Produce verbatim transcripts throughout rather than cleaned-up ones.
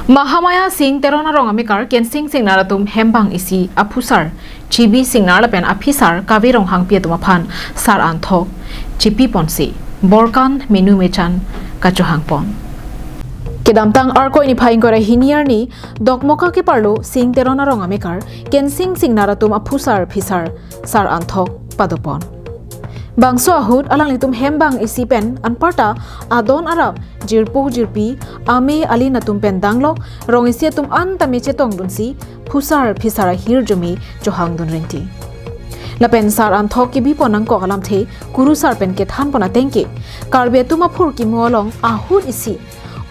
Mahamaya Sing Teron arong amekar Kensing Singnar atum hembang isi aphusar Chibi Singnar lapen aphisar Kavi Ronghangpi atum aphan sar anthok chipi ponsi Borkan Minu Mechan kachohang pon. Kedamtang Arkoi niphai ingkoi ra hini arni Dokmoka keparlo Sing Teron arong amekar Kensing Singnar atum aphusar phisar sar anthok padopon. Bangso ahut alanglitum hembang isi pen anparta adon arap jirpo jirpi ame alin atum pen danglok rong isi atum an tame chetongdunsi phusar phisar ahirjume chohangdun rinti. Lapen sar anthok kibi pon nangkok alamthe kurusar pen kethan pon atengke Karbi atum aphurkimo along ahut isi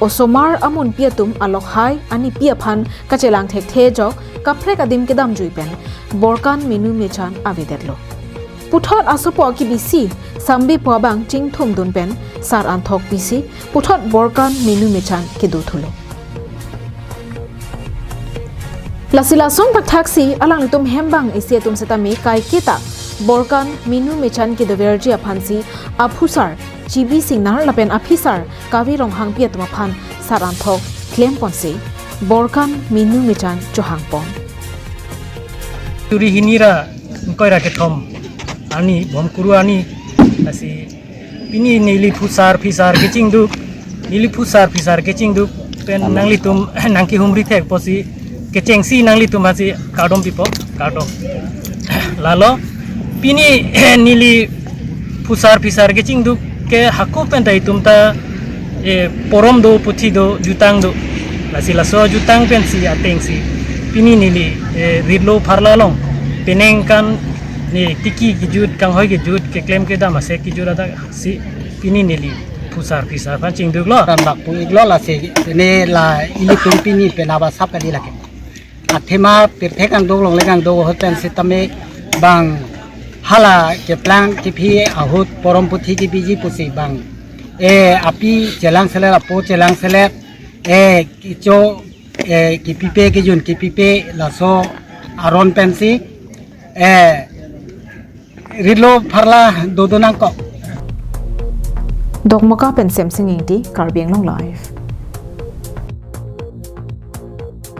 osomar amunpi atum alokhai anipi aphan kachelang thekthe ajok kaprek adim kedamjui pen Borkan Minu Mechan avedetlo. Puthot asopo kibisi sambe po abang chingthumdun pen sar anthok pisi puthot Borkan Minu Mechan kedothulo. Lasi lason pakthaksi alanglitum hembang isi atum setame kaiketa Borkan Minu Mechan kedoverji aphansi aphusar Chibi Singnar lapen aphisar Kavi Ronghangpi atum aphan sar anthok klem ponsi Borkan Minu Mechan chohang pon. Turi hini ra ingkoi ra kethom arni bom kuru arni, lasi pini neli phusar phisar kechingduk, neli phusar phisar kechingduk pen nanglitum nangkehumri thek posi kechengsi nanglitum aphansi kardom pipo, kardom. Lalo pini neli phusar phisar kechingduk ke hako pen ta itum ta, eh, porom do, puthi do, jutang do. Lasi laso jutang pensi atengsi pini neli, eh, ritlo pharla along penang kan ne tiki kejut, kanghoi kejut, keklem kedam asek kejut adak si pini neli phusar phisar aphan chingduklo. Ran bak pu iklo, lasi ne la ilitum pini pen aba sap kali lake. Athema pirthe kangduk longle kangduk ahut pen setame bang hala keplang kephi ahut porom puthi kepiji pusi bang, eh, api chelangselet, apo chelangselet, eh, kecho, eh, kepipe, kejun kepipe laso aron pensi, eh, ritlo pharla dodo nangkok. Dokmoka pen Semsing Ingti, Karbi Anglong Live.